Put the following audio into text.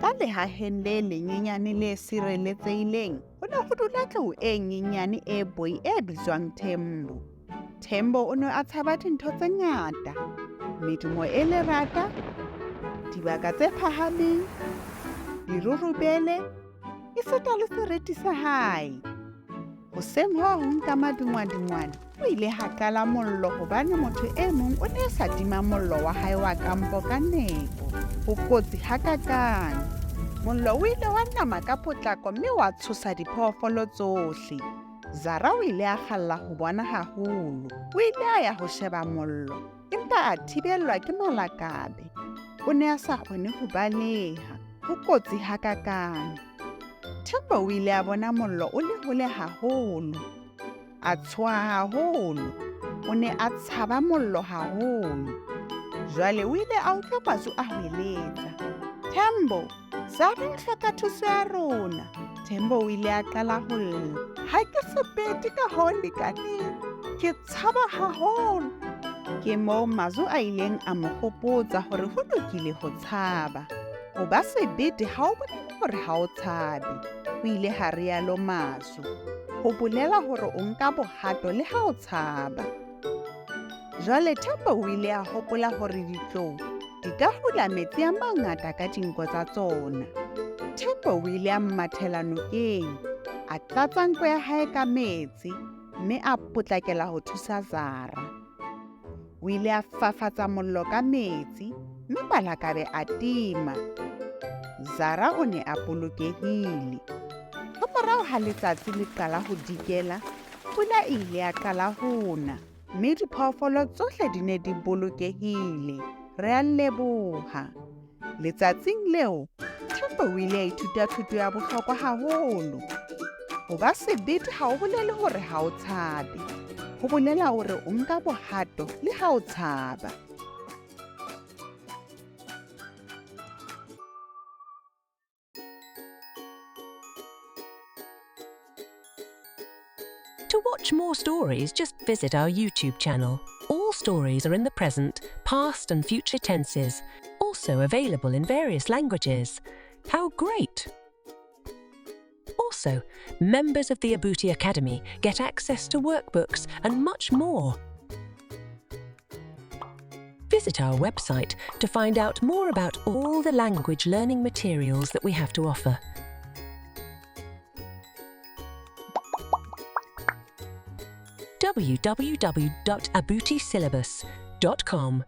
Ka lehaheng le lenyenyane le sireletsehileng ho ne ho dula tlou e nyenyane e boi e bitswang Thembo. Thembo o ne a tshaba dintho tse ngata, medumo e lerata, dibaka tse phahameng, dirurubele, esita le seriti sa hae. Hoseng ho hong ka madungwadungwane, ho ile ha qala mollo hobane motho e mong o ne a sa tima mollo wa hae wa kampo ka nepo. Ho kotsi hakakang! Mollo o ile wa nama ka potlako mme wa tshosa diphoofolo tsohle. Zara o ile a kgalla ho bona haholo. O ile a ya ho sheba mollo, empa a thibellwa ke malakabe. O ne a sa kgone ho baleha. Ho kotsi hakakang! Themba o ile a bona mollo o le hole haholo. A tshoha haholo. O ne a tshaba mollo haholo. Jwale o ile a utlwa Kwazu a hweletsa. Thembo, Zara o hloka thuso ya rona. Thembo o ile a qala ho lla. Ha ke sebete ka ho lekaneng. Ke tshaba haholo. Ke moo Mazu a ileng a mo hopotsa hore ho lokile ho tshaba. Ho ba sebete ha o bolele hore ha o tshabe, ho ile ha rialo Mazu. Ho bolela hore o nka bohato le ha o tshaba. Jwale Themba o ile a hopola hore ditlou di ka hula metsi a mangata ka dinko tsa tsona. Themba o ile a mathela nokeng, a tlatsa nko ya hae ka metsi mme a potlakela ho thusa Zara. O ile a fafatsa mollo ka metsi mme malakabe a tima. Zara o ne a bolokehile. Ha morao ha letsatsi le qala ho dikela, pula e ile ya qala ho na mme diphoofolo tsohle di ne di bolokehile. Re a leboha. Letsatsing leo, Themba o ile a ithuta thuto ya bohlokwa haholo. Ho ba sebete ha o bolele hore ha o tshabe. Ho bolela hore o nka bohato le ha o tshaba. To watch more stories, just visit our YouTube channel. All stories are in the present, past, and future tenses, also available in various languages. How great! Also, members of the Abuti Academy get access to workbooks and much more. Visit our website to find out more about all the language learning materials that we have to offer. www.abutisyllabus.com.